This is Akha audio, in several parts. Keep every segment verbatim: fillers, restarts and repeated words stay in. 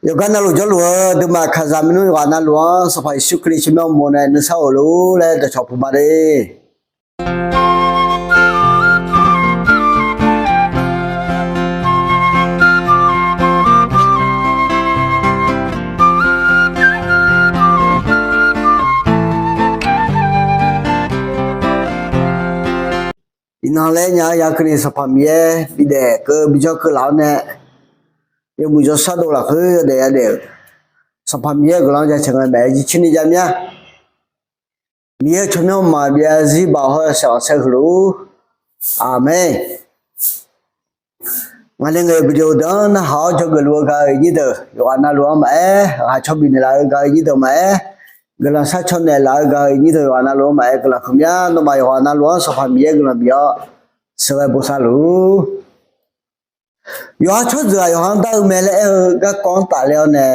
Yawqgar navluf jawrluf-eu aqduimaf kaqzaq maernmr yawqghaq navluf-anr Sanqpaq Yeqsur Kali tsawrmyanr uqmov nae nuisar of lor laer dawqcawq puq ma de. Iqnan laer nya-eu ya keuvni Sanqpaq Miqyaer bidaef keuv bijawr keuv laf-awr nae, yawmuiq jawrshar dov lafkhoer yawdaef yadaef-euq Sanqpaq Miqyaer-euq guiqlanq jaceuq ngae maeq-aer jircoer ni jav mya. Miqyaer-euq tsawrmyanr maqbyav zarzir baoq hawr yawshaef khanqsaer heulof-ur. Aqmeq. Ngaq nae ngaeq-euq video deuq-anr narhaq-awr dzawgeuf luf-eu gaq-eu iqnyir deuq yawqghaq navluf-anr maqaer, ghaq caw bifnaeq laf-eu gaq-eu iqnyir deuq maqaer, guiqlanq sharcaw naeqlaf-eu gaq-eu iqnyir deuq yawqghaq navluf-anr maqaer, guiqlanq huiqmya. Nawmaf yawqghaq navluf-anr Sanqpaq Miqyaer guiqlanq bif-awr sheuqghae bosav luf-ur. Yawqha tsawrjeuq-aq yawqha-anr dar-eu mae laer aer-eu garkawv-anr tafler-awr nae,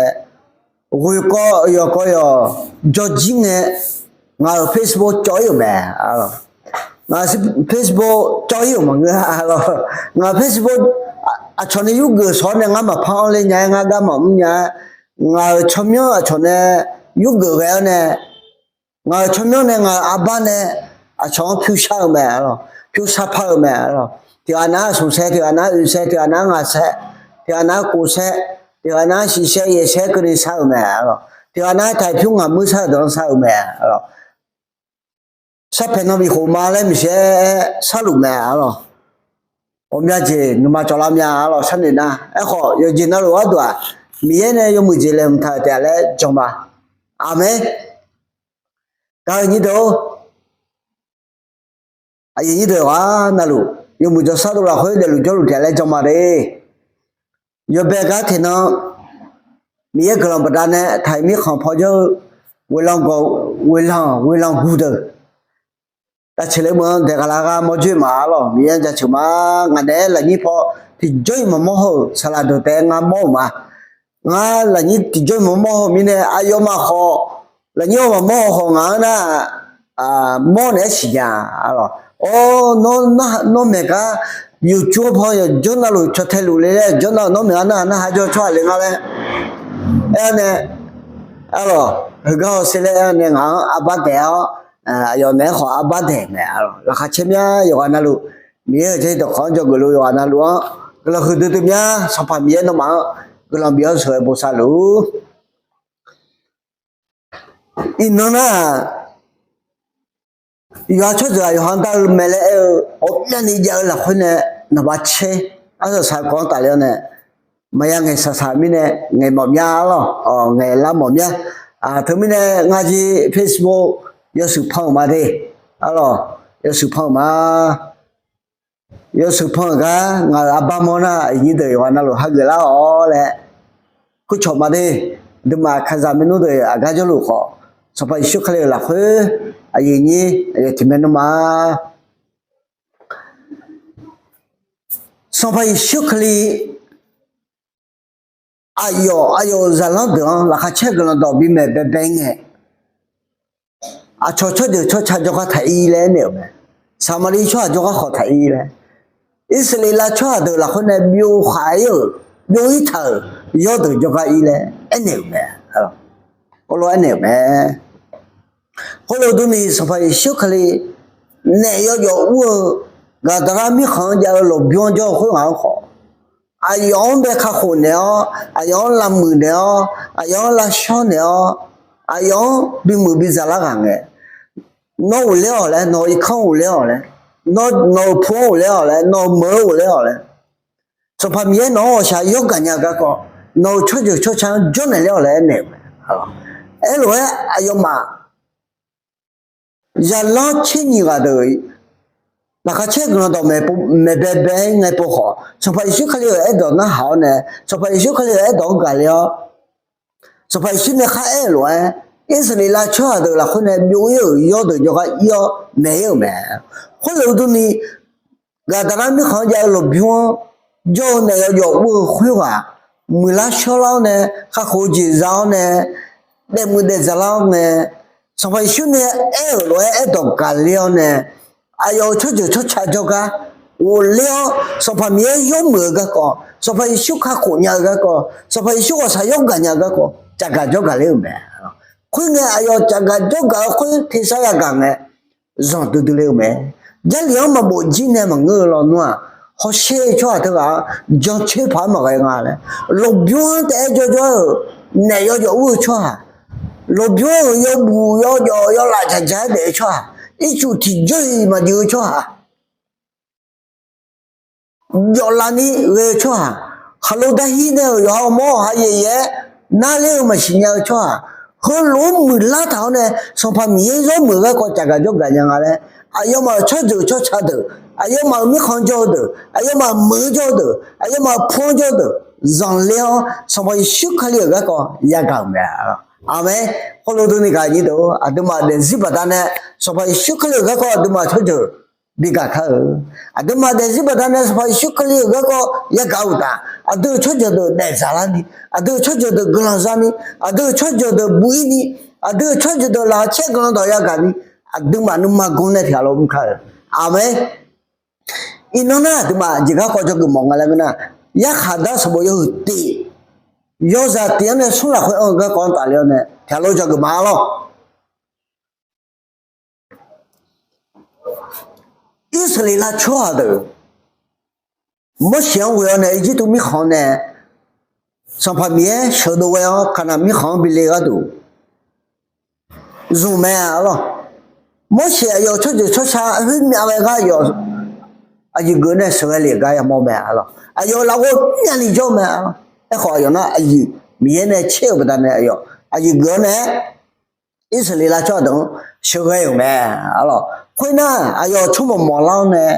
ghoekawv yawqkawv yawq jawrjir ngae, ngaq-euq Facebook cawv-ir-euq mae. Ngaq-euq Facebook cawv-ir-euq maqngeur-a lawq. Ngaq-euq Facebook aqcawq nae yurgeuf shawq-awr nae ngar maqpar-anr ler nya-aer, ngar gar maqmr nya-aer, ngaq-euq tsawrmyanr aqcawq nae yurgeuf ghae-awr nae, ngaq-euq tsawrmyanr nae ngaq-euq arbar nae aqcawq-anr pyur shar-eu mae lawq, pyur shar par-eu mae lawq. Tiqghaq nar-aq smq saer, tiqghaq nar-aq oeq saer, tiqghaq nar-aq ngaq saer, tiqghaq nar-aq kof saer, tiqghaq nar-aq shiq saer, yaeq saer keuvni shar-eu mae lawq. Tiqghaq nar-aq taiq pyur ngaq muir shar-euq deuq-anr shar-eu mae lawq. Sarpaeq nan bif khof ma laer miqsaer sharluf mae lawq. Ghawqmya jeq nuima cawvlar mya lawq sharnoeq nar. Aerkhawf yawqjeq navluf gharduq-aq, Miqyaer nae yawmuiq jeq laeqhmq taq-euq taef-a laer jan ma. Aqmeq. Gaq-eu nyir deuq-or, aqyuif nyir deuq yawqghaq navluf yawmuiq jawrshar dov lafkhoer daefluf jawrluf taef-a laer jan ma de. Yawbae gar teq nan Miqyaer guiqlanq baqdanae taq-iq mirkhanq paw jawr-eu ghoeqlanq gawq, ghoeqlanq ghoeqlanq guq deuq tavceq ler meuq-anr daeqghaq lar gar mawr joer ma lawq. Miqyaer-anr jaceuq ma. Ngaq naeq-aer lafnyir paw tiqjawr-iq maqmawr haw-euq saqlaq deuq taef-aer ngar mawr-euq ma. Ngar lafnyir tiqjawr-iq maqmawr haw mirnae aqyawfmaf khawf lafnyir-awr maqmawr haw khawf ngaq-anr nar mawr naeq-aer siqnya lawq. Or, nawr maeq gar yawqcur-awr paw yawqjawr navluf caw tae luf le laer, yawqjawr navluf nawr maeq gar narhaq narhaq jawr-eu tsawrhaq le nga laer aer-awr nae, lawq, heugar hawsher laer aer-awr nae ngaq-anr arbar daeq-awr, aqyawf naeq-aer khawf arbar daeq mae lawq. Laqkhaq caer mya yawqghaq navluf Miqyaer-euq jarlif dawqkawq-anr dzawgeuf luf yawqghaq navluf-anr guiqlanq huiqdui dui mya. Sanqpaq Miqyaer nawmaf-anr guiqlanq bif-awr sheuqghae bosav luf-ur. Iqnan nar-aq, yawqha tsawrjeuq-aq yawqha-anr dar-eu mae laer aer-eu ghawqmyani jav-eu lafkhoer nae naqba caer arsaq saq-eu kawv-anr tafler-awr nae maqya ngaeq saq saq mirnae ngaeq mawf mya lawq. Ngaeq lar mawf mya. Teumirnae ngar jir Facebook yawshuif pan-euq ma de. Arlawq, yawshuif pan-euq ma. Yawshuif pan-euq gar ngaq-euq arbar mawr nar aqnyir deuq yawqghaq navluf hageuf lar-awq laer kurcawq ma de. Aqduimaf kaqzaq maernmr deuq aqgar jawrluf khawf Sanqpaq Yeqsur Kali-euq lafkhoer aqyuif nyir aqyawf tiqmae nmr ma. Sanqpaq Yeqsur Kali aqyawf aqyawf-euq zaqlanr deuq-anr laqkhaq caer guiqlanq dawq bimaeq baebae ngae, aqcawq tsawrjeuq tsawrca jawrgar taq-ir laer aernaeq-euq mae. Saqmaqliv tsawrhaq jawrgar khawf taq-ir laer, Irsaqleqlav tsawrhaq deuq lafkhoer nae byov khaq-ir-euq, byov-ir taq-euq yawrdeuq jawrgar ir laer aernaeq-euq mae. Hawrlof aernaeq-euq mae. Khoerlof durni Sanqpaq Yeqsur Kali naef yawjawf ur-eu Gaqdaqlar mirkhanq-anr jav-eu lmqbymr-anr jawr-eu khoerghaq-anr khawf, aqyawf-anr bae kakhof naeq-awr, aqyawf-anr lavmuiq naeq-awr, aqyawf-anr lavshawr naeq-awr, aqyawf-anr bimuiq bidzaq lar ghaq ngae, nawr ghofler-awq laer, nawq-euq irkanr ghofler-awq laer, nawq-euq pu-anr ghofler-awq laer, nawq-euq meuq-anr ghofler-awq laer, Sanqpaq Miqyaer nawq-anr ghawqshaq yawr gaqnya garkawv nawq-euq tsawrjeuq tsawrca-anr jawrnaeq ler-awq laer aernaeq-euq mae. Aerlof-aer aqyawfmaf zaqlanr tser nyiq ghaq deuq laqkhaq caer guiqlanq dawq maeqbae bae-aer ngae pov khawf, Sanqpaq Yeqsur Kali-euq aerdawq narhaq-awr nae, Sanqpaq Yeqsur Kali-euq aerdawq-anr gaqle-awr, Sanqpaq Yeqsur nae kharaer-euq lof-aer, Irsaqleqlav tsawrhaq deuq lafkhoer nae byov-ir-euq yawrdeuq jawrgar ir-awr maeq-ir-euq mae. Khoerlof-eu durni, Gaqdaqlar mirkhanq-anr jav-eu lmqbymr-anr jawr-eu naef yawjawf ur-eu khoerghaq, muiqlar shawrlar-awr nae, kakhof-eu jeq za-awr nae, daefmuiq daefdzaq lar-awr nae, Sanqpaq Yeqsur nae aer-euq lof-aer aerdawq gaqler-awr nae, aqyawf-euq tsawrjeuq tsawrca jawrgar ghofler-awr Sanqpaq Miqyaer yawmuiq-eu garkawv, Sanqpaq Yeqsur kakhof nya-eu garkawv, Sanqpaq Yeqsur ghawqshaq yawr gaq nya-eu garkawv cavgaq jawrgaq ler-euq mae. Khoerngae aqyawf cavgaq jawrgaq-eu khoer tersar yagaq ngae, zanqdui dui ler-eu mae. Jarlif-anr maqbof jir nae maqngeur-eu lawnmr-aq, hawsher-eu tsawrhaq teughaq-anr jancoer paq-aer maqghae nga laer, lawqbymr-anr taef-aer jawrjawr-euq naef yawjawf ur-eu tsawrhaq, lawqbymr-euq yawbuf yawjawf yawlaf dzaqdzaq-aer daef-eu tsawrhaq, ircuf tiqjawr-iq maqdui-eu tsawrhaq, jawflav ni ghae-eu tsawrhaq, khaqlo darhir nae-euq yawqha-euq mawr-aq ha yaeq yaeq-aer narler-eu maqsiq nya-eu tsawrhaq, heulof-aer muiqlar taq-awr nae Sanqpaq Miqyaer yawmuiq-eu garkawv cavgaq jawrgaq nya nga laer, aqyawfmaf-euq tsawrjeuq tsawrca deuq, aqyawfmaf-euq mirkhanq-anr jawr-eu deuq, aqyawfmaf-euq meuq-anr jawr-eu deuq, aqyawfmaf-euq pu-anr jawr-eu deuq, zanqler-awr Sanqpaq Yeqsur Kali-euq garkawv yagaq-euq mae. Aqmeq. Khoerlof durni gaq nyir deuq, aqduimaf daefzir baqdanae Sanqpaq Yeqsur Kali-euq garkawv aqduimaf tsawrjeuq bi gaq kar-eu. Aqduimaf daefzir baqdanae Sanqpaq Yeqsur Kali-euq garkawv yagaq-eu uqtaf, aqdui-euq tsawrjeuq deuq daefdzaq larni, aqdui-euq tsawrjeuq deuq guiqlanq zani, aqdui-euq tsawrjeuq deuq buq-ir ni, aqdui-euq tsawrjeuq deuq laqkhaq caer guiqlanq dawq yagaq ni, aqduimaf nuima gmr nae tiqghaq lof mr kar-eu. Aqmeq. Iqnan nar aqduimaf jeq garkawv dzawgeuf mawf nga laer ngeur nar, yarkhaq dar sanqbof yawhuiq tif, yawzaq tif-anr nae smr lafkhoer anr-eu garkawv-anr tafler-awr nae tiqghaq lof dzawgeuf ma lawr. Irsaqleqlav tsawrhaq deuq Morseq-anr ghoe-awr nae Irjirtuv mirkhanq-anr nae Sanqpaq Miqyaer sheuqdov ghae-awr Kaqnaq mirkhanq-anr bi le gharduq zmq mae arlawr. Morseq aqyawf-euq tsawrjeuq tsawrca khoermyav ghae gar yawf aqyuif geuf nae sheuqghae lef gar yamawr mae arlawr. Aqyawf lafghoer myavni jawr mae arlawr. Aerkhawf aqyawf nar aqyuif Miqyaer nae caer-euq baqdanae aqyawf aqyuif geuf-awr nae Irsaqleqlav tsawrhaq deuq-anr sheuqghae-euq mae arlawr. Khoernar aqyawf tsawrmawq mawqlar-awr nae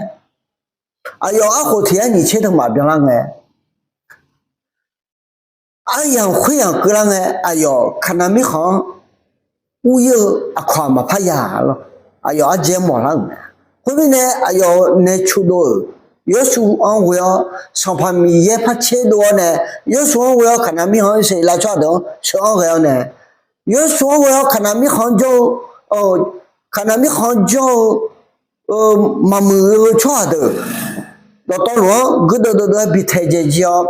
aqyawf arkhof tiq yar nyiq tser teumaf byanlar ngae, aryamq khoeryamq keuvlar ngae, aqyawf Kaqnaq mirkhanq-anr ur-ir-eu aqkawq-aq maqpar ya arlawr. Aqyawf ardzae mawqlar-euq mae. Khoermirnae aqyawf-euq nae cudov-euq Yawrsuv-anr ghoe-awr Sanqpaq Miqyaer par caer dov-awr nae, Yawrsuv-anr ghoe-awr Kaqnaq mirkhanq-anr Irsaqleqlav tsawrhaq deuq-anr sheuq-anr ghae-awr nae, Yawrsuv-anr ghoe-awr Kaqnaq mirkhanq jawr-eu, Kaqnaq mirkhanq jawr-eu maqmuiq-eu tsawrhaq deuq dawqtawvluf-anr guirdeuv deuv deuv-aer bi taedzae jir-awr,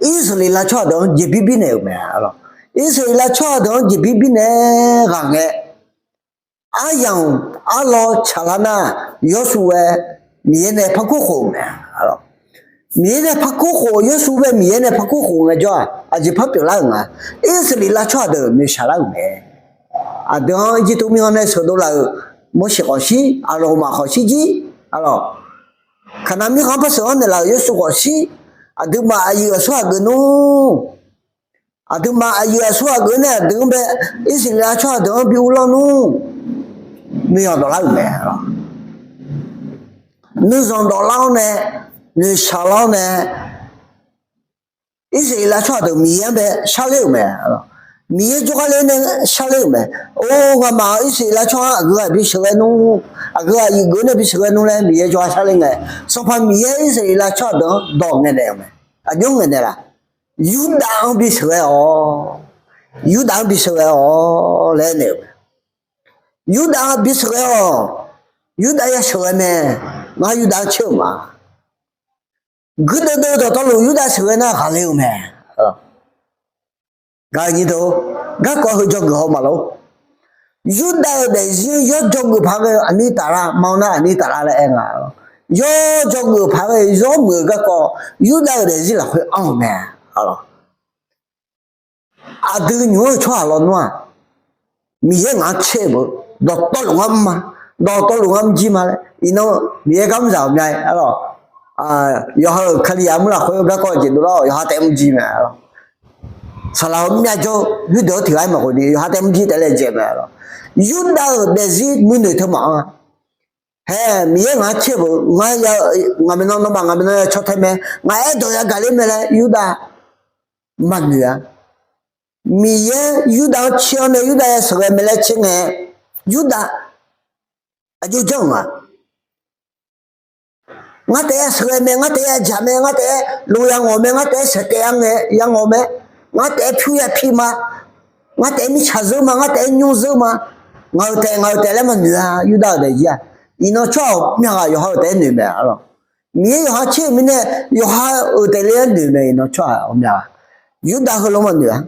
Irsaqleqlav tsawrhaq deuq-anr jeqbir birnaeq-euq mae arlawr. Irsaqleqlav tsawrhaq deuq-anr jeqbir birnaeq ghaq ngae, aryamq arlawr tsaqlar nar, Yawrsuv-aer Miqyaer nae par kur khof-euq mae arlawr. Miqyaer nae par kur khof-eu, Yawrsuv bae Miqyaer nae par kur khof ngaejawr-aq, aqjeq par pyeuflar-euq nga. Irsaqleqlav tsawrhaq deuq noeqshaq lar-euq mae. Aqdui-anr Irjirtuv mirkhanq nae sheuqdov laf-euq Morseq khawf shir, Aqloqmaf khawf shir jir arlawr. Kaqnaq mirkhanq-anr par sheuq-anr naeqlaf-euq Yawrsuv khawf shir, aqduimaf aqyuif aqsur ghaq geuf nmr. Aqduimaf aqyuif aqsur ghaq geuf nae aqdui-anr bae Irsaqleqlav tsawrhaq deuq-anr bi uvlanr nmr. Nuizanq dawflar-euq mae. Nuizanq dawflar-awr nae, noeqshaq lar-awr nae, Irsaqleqlav tsawrhaq deuq Miqyaer-anr bae sharler-euq mae. Miqyaer jawrgar ler nae sharler-euq mae. Or, ngamaf-euq Irsaqleqlav tsawrhaq-anr aqgeu ghaq bi sheuqghae nmr, aqgeu ghaq aqyuif geuf nae bi sheuqghae nmr laer Miqyaer jawrgar sharler ngae, Sanqpaq Miqyaer Irsaqleqlav tsawrhaq deuq-anr dawq ngaeqnaeq-euq mae. Aqjox ngaeqnaeq laf? Yurdav-anr bi sheuqghae-awq. Yurdav-anr bi sheuqghae-awq laer naeq-euq mae. Yurdav-anr bi sheuqghae-awq. Yurdav ya sheuqghae mae. Ngar Yurdav-anr caer-euq ma. Guirdeuv deuv dawqtawvluf Yurdav sheuqghae nar ghaqler-eu mae. Gaq nyi deuq, garkawv heu dzawgeuf haw maqlor. Yurdav-euq daefzir-anr yawr dzawgeuf paq ghae-eu aqnir taflar ma-awr nar aqnir taflar laer aer nga. Yawr dzawgeuf paq ghae-eu yawmuiq-eu garkawv Yurdav-euq daefzir lafkhoer anr-euq mae. Aqdui nymq-anr-eu tsawrhaq lawnmr-aq, Miqyaer ngaq-anr caer-eu beu, dawqtawvluf ngar mr ma, dawqtawvluf ngar mrjir ma laer iqnan Miqyaer gar mrzaq-euq myav-aer arlawr. Yawqha-euq Kalizaq mr lafkhoer garkawv jeq dovlar-awq, yawqha taef mrjir mae arlawr. Saqlaq-eu myav jawr-eu khoerdeuq-anr tiq ghaq-aer maqghof ni yawqha taef mrjir taef laejae mae arlawr. Yurdav-euq daefzir nuinoeq teu maqanr-a. Hae, Miqyaer ngaq-anr caer-eu beu, ngar ya, ngaq maeqnan nawmaf ngaq maeqnan ya caw tae mae, ngaq aerdawq yagaq ler mae laer Yurdav maqnoeq-a. Miqyaer Yurdav-anr caer-awr nae Yurdav ya sheuqghae mae laer caer ngae, Yurdav aqjox janr-euq nga. Ngar taef-aer sheuqghae mae, ngar taef-aer jaq mae, ngar taef-aer lo ya ngawq mae, ngar taef-aer saeqkaev-a ngae ya ngawq mae, ngar taef-aer pyur ya pi ma, ngar taef-aer mirtsaq zeur ma, ngar taef-aer nymr zeur ma, ngaq-euq taef ngaq-euq taef laer maqnoeq-a. Yurdav-euq daefzir-aq, Iqnan tsawrhaq ghawqmya ghaq yawqha-euq taef-aer noeq mae arlawq. Miqyaer yawqha tser-euq mirnae yawqha-euq taef le-aer noeq mae. Iqnan tsawrhaq ghawqmya ghaq, Yurdav heulof maqnoeq-a.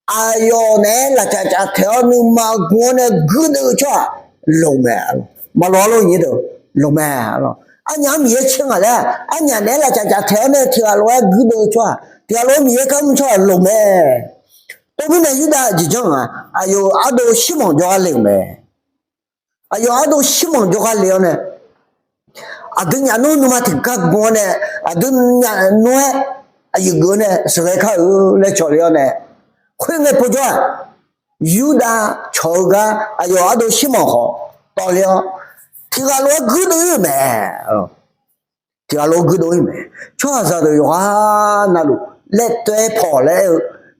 Aqyawf naeq-aer lafcaf caf taeq-awr nuima gu-awr nae guirdeuv-eu tsawrhaq loq mae. Maqloq arlawq nyir deuq, loq mae arlawq. Arnyaf-anr Miqyaer caer ngaq laer, arnyaf naeq-aer lafcaf caf taeq-awr nae tiq ghaq lof-aer guirdeuv-eu tsawrhaq, tiq ghaq lof-aer Miqyaer kar mr tsawrhaq loq mae. Tov mirnae Yurdav jeq janr ngaq, aqyawf-euq ardov Shirmanq jawrgar le-euq mae. Aqyawf ardov Shirmanq jawrgar le-awr nae, aqdui nyaf nmr nuima tiqgar gu-awr nae, aqdui nyaf nmr-aer aqyuif geuf-awr nae sheuqghae kar-eu laer cawq le-awr nae, khoerngae povjawr-aq, Yurdav cawq-eu gar aqyawf ardov Shirmanq khawf tawv le-awr, tiq ghaq lof-aer guirdeuv-ir-euq mae. Tiq ghaq lof-aer guirdeuv-ir mae. Tsawrhaqzaq deuq yawqghaq navluf laer taev paw laer aer-eu,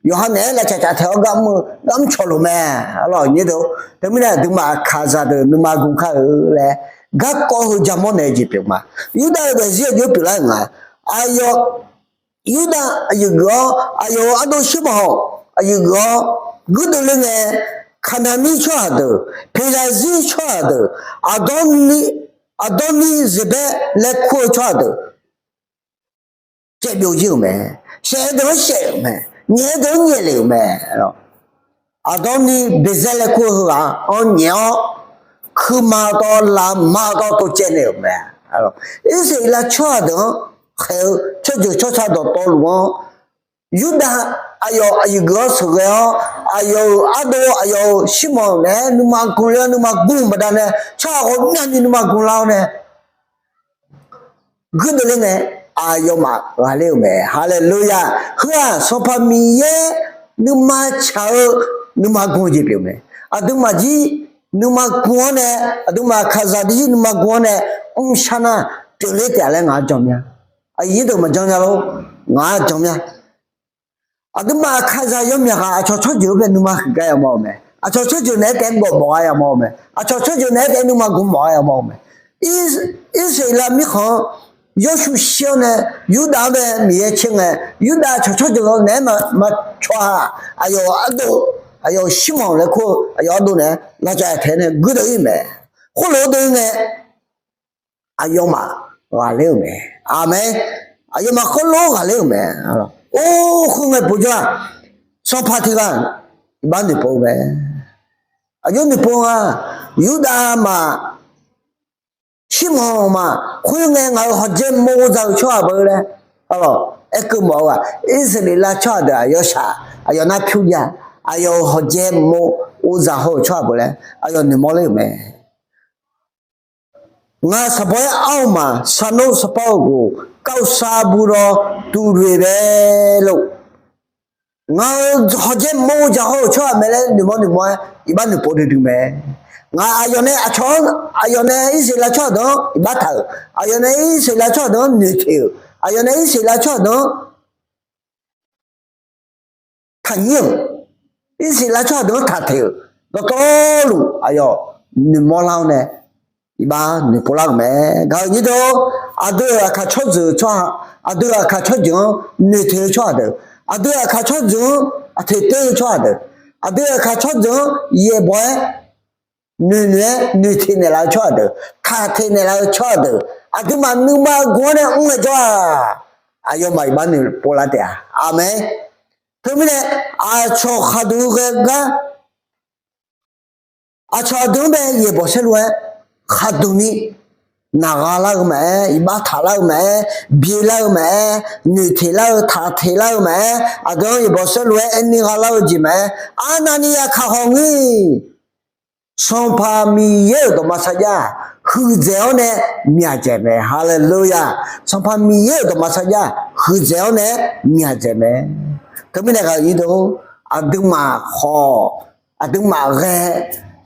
yawqha naeq-aer lafcaf caf taeq-awr gar mr-eu gar mr cawq loq mae arlawq nyir deuq. Teumirnae aqduimaf aqkaqzaq deuq nuima gu kar-eu laer garkawv heu jaqmawr naeq-eu jeq pyeuf ma. Yurdav-euq daefzir aqjox pyeuflar-euq nga. Aqyawf Yurdav aqyuif geuf-awr aqyawf-euq ardov Shirmanq hawq aqyuif geuf-awr guirdeuv ler ngae, Kaqnaqmir tsawrhaq deuq, Peqlaqzir tsawrhaq deuq, Aqdawrni, Aqdawrni Zeqbaer laer kur-eu tsawrhaq deuq caevbyov jir-euq mae. Shaef-eu deuq-anr shaef-euq mae. Nyaef-eu deuq-anr nyaef lef-euq mae. Aqdawrni Beqzaer laer kur-eu heughaq-anr nyaef-awr, kuirma dawr lavma dawr tov caev naeq-euq mae. Irsaqleqlav tsawrhaq deuq-anr khaeq-eu tsawrjeuq tsawrca dawqtawvluf-anr, Yurdav aqyawf aqyuif geuf-awr sheuqghae-awr, aqyawf-euq ardov aqyawf-euq Shirmanq naeq-aer nuima gu le-awr nuima gu-euq baqdanae tsawrhaq ghawqmyani nuima gu lar-awr nae guirdeuv ler ngae, aqyawfmaf ghaqler-euq mae. Haleluya! Heu-aq Sanqpaq Miqyaer nuima tsaq-eu nuima gu-eu jeq pyeuf mae. Aqduimaf jir nuima gu-awr nae, aqduimaf aqkaqzaq dui nuima gu-awr nae mrshar nar pyeufler taef-a laer ngaq-anr jan mya. Aqyuif deuq maqjan nya lor. Ngaq-anr jan mya. Aqduimaf aqkaqzaq yawmyaq ghaq aqcawq tsawrjeuq-anr bae nuima huiqgar yamawr-eu mae. Aqcawq tsawrjeuq naeq-aer taef-aer gawf mawf-a yamawr-eu mae. Aqcawq tsawrjeuq naeq-aer taef-aer nuima gu mawf-a yamawr-eu mae. Irsaqleqlav mirkhanq-anr Yawshuv shir-awr nae, Yurdav-anr bae Miqyaer caer ngae, Yurdav aqcawq tsawrjeuq-anr naeq-aer maqcaw-a. Aqyawf ardov, aqyawf Shirmanq laer kur-eu aqyawf ardov naeq-aer lafcaf taeq-aer nae guirdeuv-ir mae. Khoerlof-aer dov-ir ngae, aqyawfmaf ghaqler-euq mae. Aqmeq. Aqyawfmaf khoerlof-aer ghaqler-euq mae. Or, khoerngae povjawr-aq, sanqpaq tiq ghaq iqbax noeqpov-eu mae. Aqjox noeqpov nga, Yurdav maf, Shirmanq maf, khoerngae ngaq-euq hawqjae mov zaq-euq tsawrhaq beu laer, arlawq, aerkeuv mawf-eu-aq, Irsaqleqlav tsawrhaq deuq aqyawf shaq, aqyawf nar pyur jav, aqyawf-euq hawqjae mov uvzaq haw-euq tsawrhaq beu laer aqyawf noeqmawr ler-euq mae. Ngaq saqbawr-aer ar-eu maf, sarnov sarpar-eu ghof, kavsar bu law tuqloeq bae lor. Ngaq-euq hawqjae mov-eu zaq haw-euq tsawrhaq mae laer noeqmawr noeqmawr-aer iqbax noeqpov duidui mae. Ngaq aqyawf nae aqcawq-anr, aqyawf nae Irsaqleqlav tsawrhaq deuq-anr iqbax taq-euq, aqyawf nae Irsaqleqlav tsawrhaq deuq-anr noeqteq-euq, aqyawf nae Irsaqleqlav tsawrhaq deuq-anr taqnyir-euq, Irsaqleqlav tsawrhaq deuq-anr taqteq-euq dawqtawvluf aqyawf noeqmawr lar-awr nae iqbax noeqpov lar-euq mae. Gaq-euq nyir deuq, aqdui-euq aqkaq tsawrjeuq tsawrhaq, aqdui-euq aqkaq tsawrjeuq-anr noeqteq-eu tsawrhaq deuq, aqdui-euq aqkaq tsawrjeuq-anr aqteq ter-eu tsawrhaq deuq, aqdui-euq aqkaq tsawrjeuq-anr yaeqbawq-aer noeqnoeq-aer noeqteq naeqlaf-eu tsawrhaq deuq, taqteq naeqlaf-eu tsawrhaq deuq, aqduimaf nuima gu-awr nae mr ngaejawr-aq, aqyawfmaf iqbax noeqpov lar taef-a. Aqmeq. Teumirnae aqcawq khaqduq ghae gar aqcawq aqdui-anr bae yaeqbawq saerlu-aer khaqduq ni naq gha lar-eu maqaer, iqbax taq lar-eu maqaer, byae lar-eu maqaer, noeqteq lar-eu, taqteq lar-eu maqaer, aqdui-anr yaeqbawq saerlu-aer aerni gha lar-eu jeq maqaer, arnavni aqkaq hawq ngir. Sanqpaq Miqyaer-euq dawqma sarjax huiqdzaeq-awr nae myaqdzaeq mae. Haleluya! Sanqpaq Miqyaer-euq dawqma sarjax huiqdzaeq-awr nae myaqdzaeq mae. Teumirnae gaq-euq nyir deuq, aqduimaf khawf, aqduimaf ghae,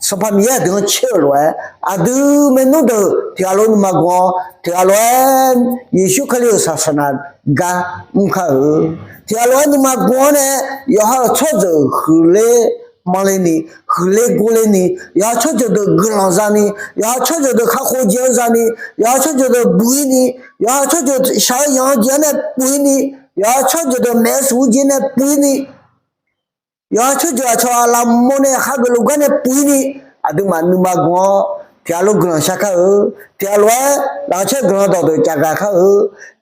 Sanqpaq Miqyaer aqdui-anr caer-euq lof-aer, aqdui maernmr deuq tiq ghaq lof nuima gu-awr, tiq ghaq lof-aer Yeqsur Kali-euq saqsaqnav gar mr kar-eu, tiq ghaq lof-aer nuima gu-awr nae, yawqha-euq tsawrjeuq huiqler manrler ni, huiqler gorler ni, yawqha tsawrjeuq deuq guiqlanq zani, yawqha tsawrjeuq deuq kakhof jeq-anr zani, yawqha tsawrjeuq deuq buq-ir ni, yawqha tsawrjeuq shaq-eu yanq-eu jeq-anr nae buq-ir ni, yawqha tsawrjeuq deuq maeq-eu suf-eu jeq nae buq-ir ni, yawqha tsawrjeuq aqcawq aqlaf mawr nae hageuf luf gar nae buq-ir ni, aqduimaf nuima gu-awr tiqghaq lof guiqlanq shar kar-eu, tiqghaq lof-aer lafcaer guiqlanq dawqdeuq caf gaq kar-eu,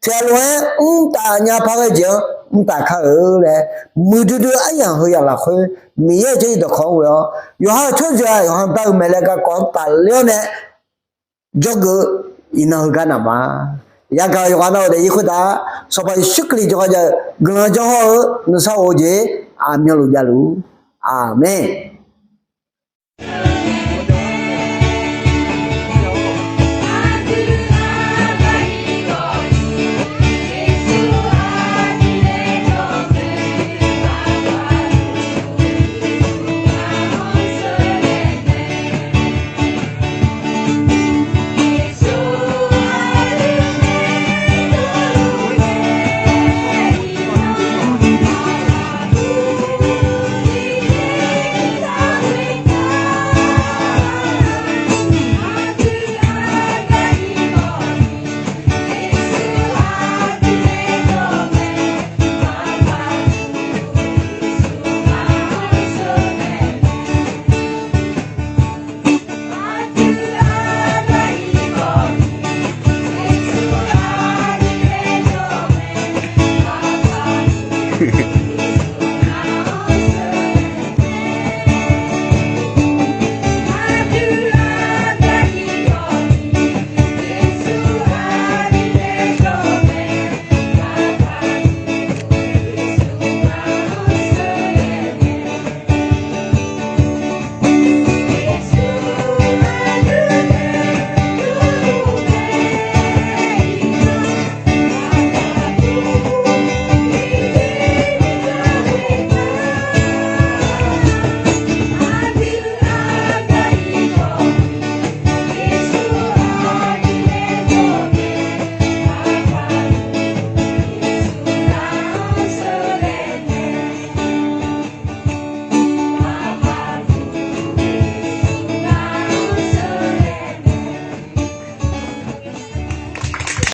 tiqghaq lof-aer mrtaf nya par ghae jeq-anr mrtaf kar-eu laer, muiqdui dui aryamq heu yaf lafkhoer Miqyaer-euq jarlif dawqkawq-anr ghoe-awr, yawqha-euq tsawrjeuq-aq yawqha bae-eu mae laer garkawv-anr tafler-awr nae, jawrgeuf-eu iqnan heugar naq ma. Yagaq-euq yawqghaq nav-euq daefzir khoertav, Sanqpaq Yeqsur Kali jawrgar jav-eu guiqlanq janr hawr-eu nuisar of-eu jeq aqmyanluf javluf. Aqmeq.